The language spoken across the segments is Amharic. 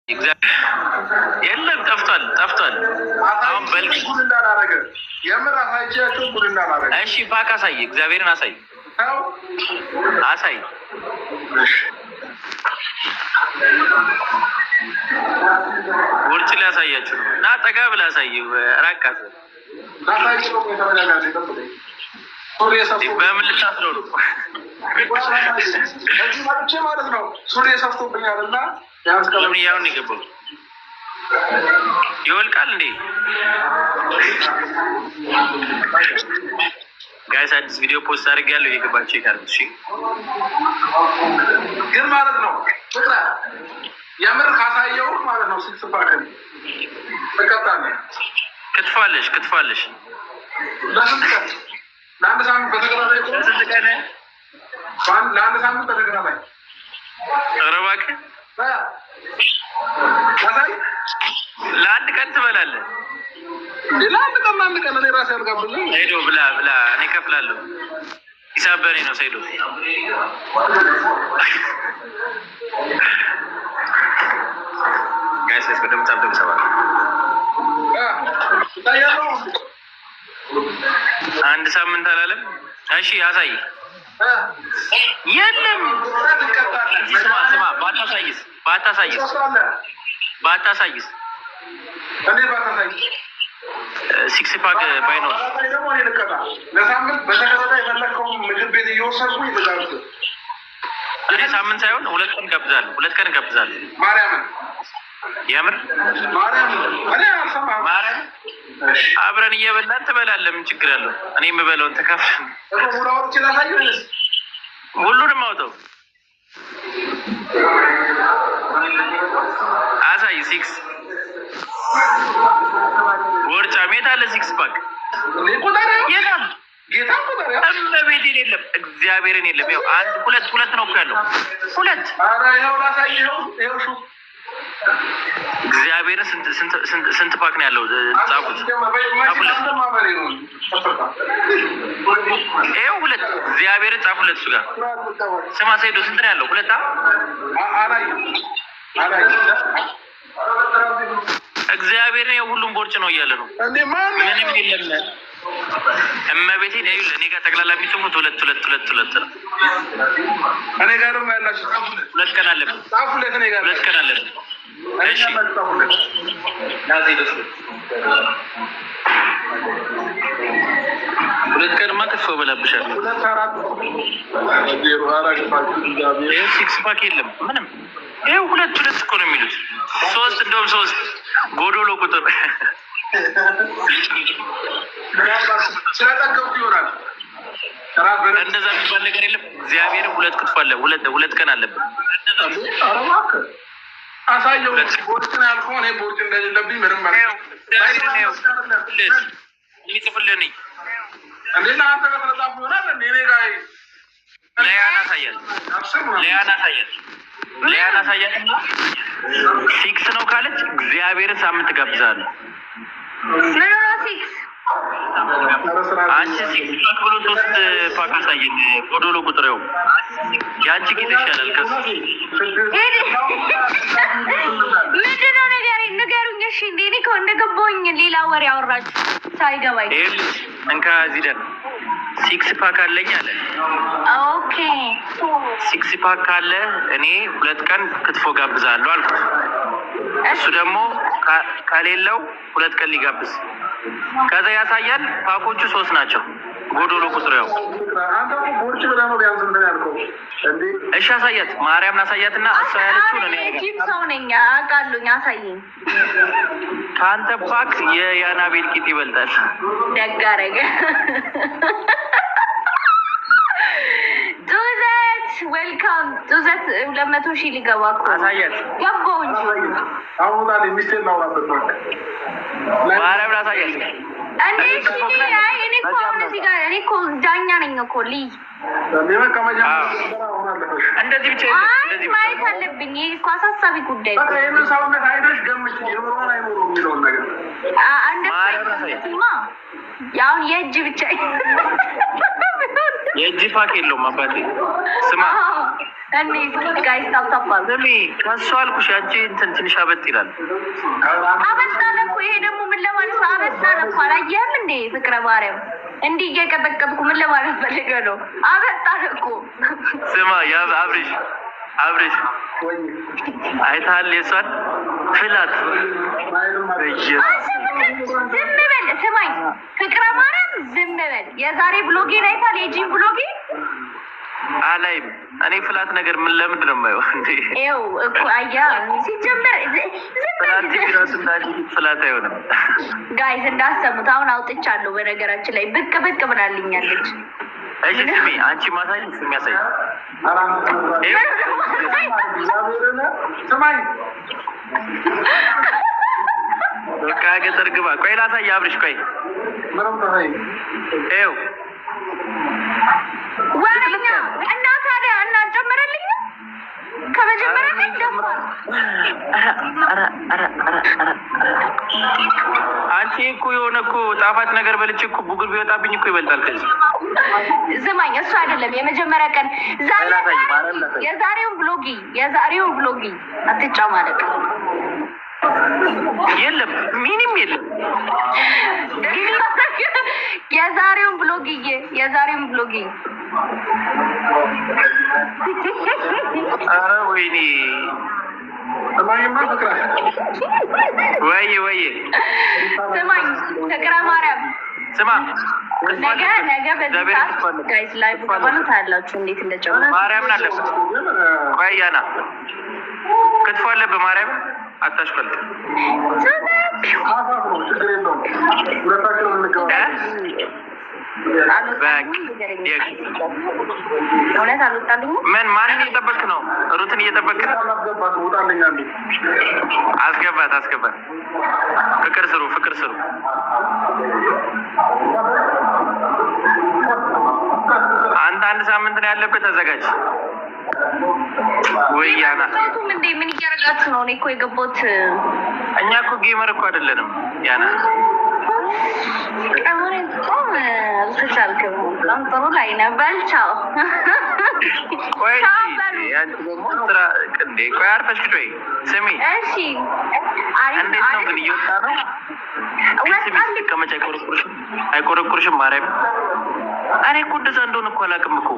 የለም፣ ጠፍቷል፣ ጠፍቷል። አሁን በልክ ጉድ እንዳላረገ፣ የምር አሳይቻቸው ጉድ እንዳላረገ። እሺ፣ pack አሳይ፣ እግዚአብሔርን አሳይ፣ አሳይ። እሺ። ውርጭ ሊያሳያችሁ ነው እና ጠጋ ብለህ አሳይ። ራቃት። ላሳይህ ነው። ቆይ ተረጋጋ፣ ጠብቀኝ። ሱሪ ሰፍቶ በምን ልታስረው ነው? እዚህ መጥቼ ማለት ነው፣ ሱሪ ሰፍቶብኛል እና ለምን እያሁን ነው የገባው? ይወልቃል እንዴ? Guys፣ አዲስ ቪዲዮ post አድርጌያለሁ። እየገባችሁ ይካል። እሺ። ግን ማለት ነው ፍቅረ፣ የምር ካሳየው ማለት ነው six pack ን ትቀጣለህ። ክትፏለሽ፣ ክትፏለሽ። ለስንት ቀን? ለአንድ ሳምንት በተከታታይ እኮ። ለስንት ቀን? ለአንድ ሳምንት በተከታታይ። ኧረ እባክህ። ላሳይ። ለአንድ ቀን ትበላለህ። ለአንድ ቀን፣ ለአንድ ቀን እኔ ራሴ አልጋብዝም። ሰይዶ፣ ብላ ብላ፣ እኔ እከፍላለሁ። ሂሳብ በእኔ ነው ሰይዶ። Guys፣ በደምብ tap ሰባት። ይታያል። አንድ ሳምንት አላለም። እሺ አሳይ። የለም፣ ስማ ስማ፣ ባታሳይስ፣ ባታሳይስ፣ ባታሳይስ? እንዴት ባታሳይ? Six pack ባይኖር። ባታሳይ ደግሞ እኔ ልቀጣ። ለሳምንት በተከታታይ የፈለግከውን ምግብ ቤት እየወሰድኩኝ ልጋብዝህ። እኔ ሳምንት ሳይሆን 2 ቀን ጋብዛለሁ። 2 ቀን ጋብዛለሁ። ማርያምን። የምር። ማርያምን እኔ አልሰማህም። ማርያም፣ አብረን እየበላን ትበላለህ። ምን ችግር አለው? እኔ የምበላውን ተካፍል። እኮ ሙሉ አውጥቼ ላሳይህ ወይስ? ሁሉንም አውጠው አሳይ። Six ወርጫም የት አለ? Six pack? እንዴ ቁጠር፣ የለም። ጌታ ቁጠር። እመቤቴን የለም፣ እግዚአብሔርን የለም። ይኸው አንድ፣ ሁለት፣ ሁለት ነው እኮ ያለው፣ ሁለት። ኧረ ይኸው ላሳይህ፣ ይኸው ይኸው ሹፍ። እግዚአብሔርን ስንት ስንት ስንት ስንት pack ነው ያለው? ጻፉት። ይኸው ሁለት፣ እግዚአብሔርን ጻፉለት እሱ ጋር። ስማ ሰይዶ፣ ስንት ነው ያለው? ሁለት። እግዚአብሔርን ይኸው ሁሉም ቦርጭ ነው እያለ ነው። ምንም የለም። እመቤቴን ይኸውልህ፣ እኔ ጋር ጠቅላላ የሚጽፉት ሁለት ሁለት ሁለት ሁለት ነው። እኔ ጋር ደግሞ ያላችሁ ጻፉለት። 2 ቀን አለብን። ጻፉለት። እኔ ጋር 2 ቀን አለብን። እሺ። ጻፉለት። ና ሰይዶ፣ 2 ቀንማ ክትፎ እበላብሻለሁ። ሁለት አራት ዜሮ አራት። ይኸው six pack የለም ምንም። ይኸው ሁለት ሁለት እኮ ነው የሚሉት። ሶስት፣ እንደውም ሶስት ጎዶሎ ቁጥር። ምናልባት ስለጠገብኩ ይሆናል። እንደዛ የሚባል ነገር የለም። እግዚአብሔርን ሁለት ክትፎ አለ። ሁለት 2 ቀን አለብን። ኧረ እባክህ አሳየው። ቦርጭ ነው ያልከው፣ እኔ ቦርጭ እንደሌለብኝ ምንም የሚጽፍልን እንዴ ለአንተ ከተጻፉ ይሆናል እንዴ እኔ ጋር። ለያን አሳያት፣ ለያን አሳያት፣ ለያን አሳያት። Six ነው ካለች እግዚአብሔርን ሳምንት ጋብዛለሁ። ምን ሆኖ six? አንቺ six pack ብሎ ሶስት pack አሳየን። ጎዶሎ ቁጥር ያው የአንቺ ጊዜ ይሻላል ከሱ። ምንድን ነው ንገሪኝ፣ ንገሩኝ። እሺ እንዴ እኔ እኮ እንደገባሁኝ ሌላ ወሬ አወራችሁ ሳይገባኝ። ይኸውልሽ፣ እንካ እዚህ ደን six pack አለኝ አለ። Six pack ካለ እኔ 2 ቀን ክትፎ ጋብዛለሁ አልኩት። እሱ ደግሞ ከሌለው 2 ቀን ሊጋብዝ፣ ከዛ ያሳያል። Pack ኦቹ ሶስት ናቸው። ጎዶሎ ቁጥር ያው። አንተ እኮ ቦርጭ ብለህ ነው ቢያንስ እንትን ያልከው እንዴ። እሺ አሳያት፣ ማርያምን አሳያትና እሷ ያለችውን እኔ ጂም ሰው ነኝ አውቃለሁኝ። አሳየኝ። ከአንተ pack የያናቤል ቂጥ ይበልጣል። ደግ አደረገ። ጡዘት welcome። ጡዘት 200,000 ሊገባ እኮ ነው። አሳያት። ገባው እንጂ። አሁን ጣል፣ ሚስቴን ላውራበት ነው። ማርያምን አሳያት። እንዴ እሺ፣ እኔ አይ እኔ እኮ አሁን እዚህ ጋር እኔ እኮ ዳኛ ነኝ እኮ ልይ። እንዴ መቀመጫ አሁን አለፈሽ። እንደዚህ ብቻ የለም። አይ እንደዚህ ብቻ። ማየት አለብኝ። ይሄ እኮ አሳሳቢ ጉዳይ በቃ እኮ ነው። ይህንን ሰውነት አይተሽ ገምች፣ ይኖረዋል አይኖረውም የሚለውን ነገር። እንደሱ ማርያምን አሳያት። አይገምትማ። አሁን የእጅ ብቻ የእጅ pack የለውም አባቴ። ስማ። እኔ guys tap tap አሉ። ስሚ፣ ከሱ አልኩሽ አንቺ እንትን ትንሽ አበጥ ይላል። አበጣለ እኮ። ይሄ ደግሞ ምን ለማለት ነው? አበጣለ እኮ፣ አላየህም እንዴ? ፍቅረ ማርያም፣ እንዲህ እየቀጠቀጥኩ ምን ለማለት ፈልገህ ነው? አበጣለ እኮ። ስማ ያ አብርሽ፣ አብርሽ፣ አይተሃል የሷን flat? አንተ ፍቅር ዝም በል። ስማኝ ፍቅረ ማርያም፣ ዝም በል። የዛሬ vlog ኤን አይተሃል? የ gym vlog ኤ። አላይም እኔ flat ነገር። ምን ለምንድን ነው የማየው እንዴ? ይኸው እኮ አያ ሲጀመር ዝም flat በል። ራሱ እንዳንቺ flat አይሆንም። Guys እንዳሰሙት አሁን አውጥቻለሁ። በነገራችን ላይ ብቅ ብቅ ብላልኛለች። እሺ ስሚ፣ አንቺ ማሳይ፣ እሱ የሚያሳይ። ስማኝ። በቃ ገጠር ግባ። ቆይ ላሳይ አብርሽ፣ ቆይ። ምንም ተሳይ። ይኸው። ወሬኛ። እና ታዲያ እና አልጨመረልኝም። ከመጀመሪያ ግን ደፋል። ኧረ ኧረ ኧረ ኧረ፣ አንቺ እኮ የሆነ እኮ ጣፋጭ ነገር በልቼ እኮ ቡግር ቢወጣብኝ እኮ ይበልጣል ከዚህ። ስማኝ፣ እሱ አይደለም፣ የመጀመሪያ ቀን ላሳይ፣ ማርያም ላሳይ። የዛሬውን vlog፣ የዛሬውን vlog፣ አትጫማለቅ። የለም፣ ምንም የለም። የዛሬውን vlog፣ የዛሬውን vlog። ኧረ ወይኔ! ስማኝማ ፍቅረ። ወይዬ ወይዬ። ስማኝ ፍቅረ ማርያም። ስማ። ነገ ነገ በዚህ ሰዓት guys live ገባሉ፣ ታያላችሁ እንዴት እንደጨመረ። ማርያምን አለበት። ቆይ ያና፣ ክትፎ አለብህ። ማርያም አታሽቆልጥ። አፋፍ ነው፣ ችግር የለውም። ሁለታችንም እንገባለን። እውነት አልወጣልኝም። ምን ማንን እየጠበክ ነው? ሩትን እየጠበክ ነው? አላስገባት፣ ውጣልኝ አንዴ። አስገባት፣ አስገባት። ፍቅር ስሩ፣ ፍቅር ስሩ። አንተ አንድ ሳምንት ነው ያለብህ፣ ተዘጋጅ። ወይ ያና። ቱም እንዴ፣ ምን እያደረጋችሁ ነው? እኔ እኮ የገባሁት እኛ እኮ gamer እኮ አይደለንም ያና። አሁን በጣም አልተቻልክም። በጣም ጥሩ ላይ ነህ። በል ቻው። ቆይ። ቻው በሉ። ያንቺ ደግሞ ስራ እንዴ? ቆይ አርፈሽ ቁጭ በይ። ስሚ። እሺ፣ አሪፍ። እንዴት ነው ግን፣ እየወጣ ነው? ግን ስሚ፣ ወጣልኝ። ስትቀመጭ አይቆረቁርሽም? አይቆረቁርሽም? ማርያም፣ እኔ እኮ እንደዛ እንደሆነ እኮ አላውቅም እኮ።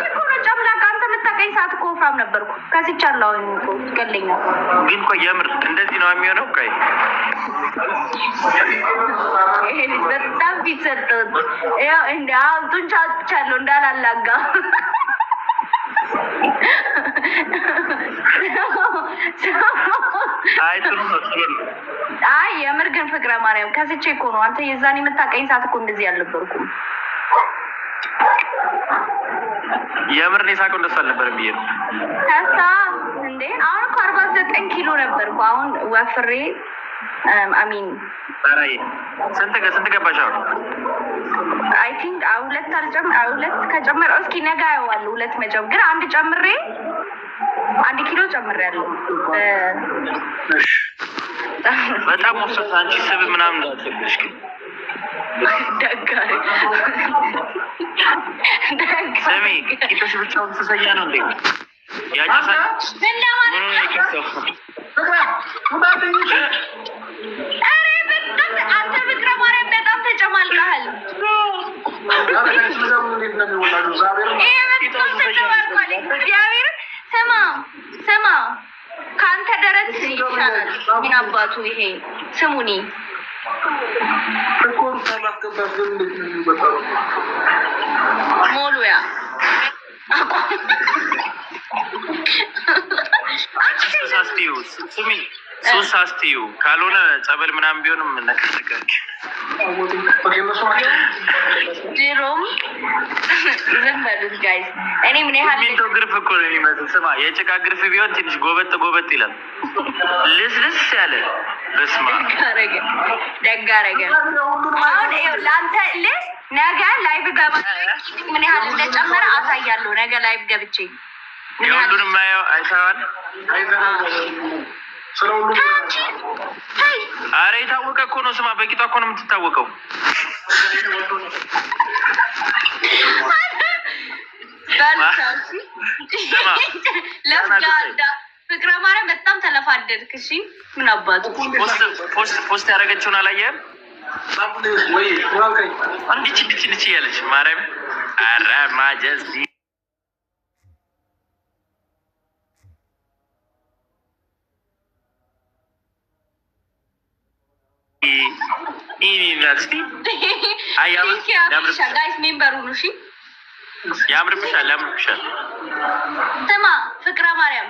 እኮ ነው ጨምላቃ። አንተ የምታውቀኝ ሰዓት እኮ ወፍራም ነበርኩ። ከስቻለሁ አሁን እኮ ትገለኛል። ግን ቆይ፣ የምር እንደዚህ ነው የሚሆነው? ቆይ። ይሄ ልጅ በጣም ፊት ሰጠሁት። ያው እንደ አሁን ጡንቻ አውጥቻለሁ እንዳላላጋ። አይ ጥሩ ነው፣ ጥሩ ነው። አይ የምር ግን ፍቅረ ማርያም፣ ከስቼ እኮ ነው። አንተ የዛን የምታውቀኝ ሰዓት እኮ እንደዚህ አልነበርኩም። የምር እኔ ሳውቀው እንደሱ አልነበረም ብዬ ነው። ከሳ እንዴ፣ አሁን እኮ 49 ኪሎ ነበርኩ። አሁን ወፍሬ I mean ኧረ ስንት ስንት ገባሽ አሁን? I think ሁለት አልጨም ሁለት ከጨመረ፣ እስኪ ነገ አየዋለሁ። ሁለት መጨም ግን አንድ ጨምሬ፣ 1 ኪሎ ጨምሬያለሁ። እሺ። በጣም ወፍረት አንቺ ስብ ምናምን እንዳትሰብሽ ግን። ደግ ደግ። ስሚ፣ ቂጦሽ ብቻውን ሱሰኛ ነው እንዴ? ያጨሳል። ምን ለማለት ምን ሆነ የከሰው? ፍቅረ፣ ውጣልኝ። ኧረ በጣም አንተ ፍቅረ ማርያም በጣም ተጨማልቀሃል። እንዴት ነው የሚወላዱ? እግዚአብሔር። ይሄ በጣም ተጨማልቋል። እግዚአብሔር፣ ስማ ስማ፣ ከአንተ ደረት ይሻላል። ምን አባቱ ይሄ ስሙኒ። እኮ ሳላስገባት ግን እንዴት ነው የሚወጣው? ሞሉያ አቋም። ሱስ አስትዩ፣ ስሚ፣ ሱስ አስትዩ፣ ካልሆነ ጸበል ምናምን ቢሆንም ነቀነቀች። Okay፣ እነሱ ናቸው። ድሮም ዝም በሉት guys። እኔ ምን ያህል ሲሚንቶ ግርፍ እኮ ነው የሚመስል። ስማ፣ የጭቃ ግርፍ ቢሆን ትንሽ ጎበጥ ጎበጥ ይላል። ልስልስ ያለ፣ በስመ አብ። ደግ አደረገ፣ ደግ አደረገ። አሁን ይኸው ለአንተ ልህ ነገ live ገባ፣ ምን ያህል እንደጨመረ አሳያለሁ። ነገ live ገብቼ ምን ያህል የሁሉንም ማየው አይተዋል። ስለ ሁሉም አንቺ ተይ። አረ የታወቀ እኮ ነው። ስማ፣ በቂጧ እኮ ነው የምትታወቀው። በልቻው። ለፍዳዳ ፍቅረ ማርያም በጣም ተለፋደድክ። እሺ ምን አባቱ። Post ያደረገችውን አላየህም? ወይ አልከኝ። እንዲች እንዲች እንዲች እያለች ማርያም፣ ኧረ ማጀስቲ። እስቲ Guys, member ሁኑ እሺ። ያምርብሻል፣ ያምርብሻል። ስማ ፍቅረ ማርያም።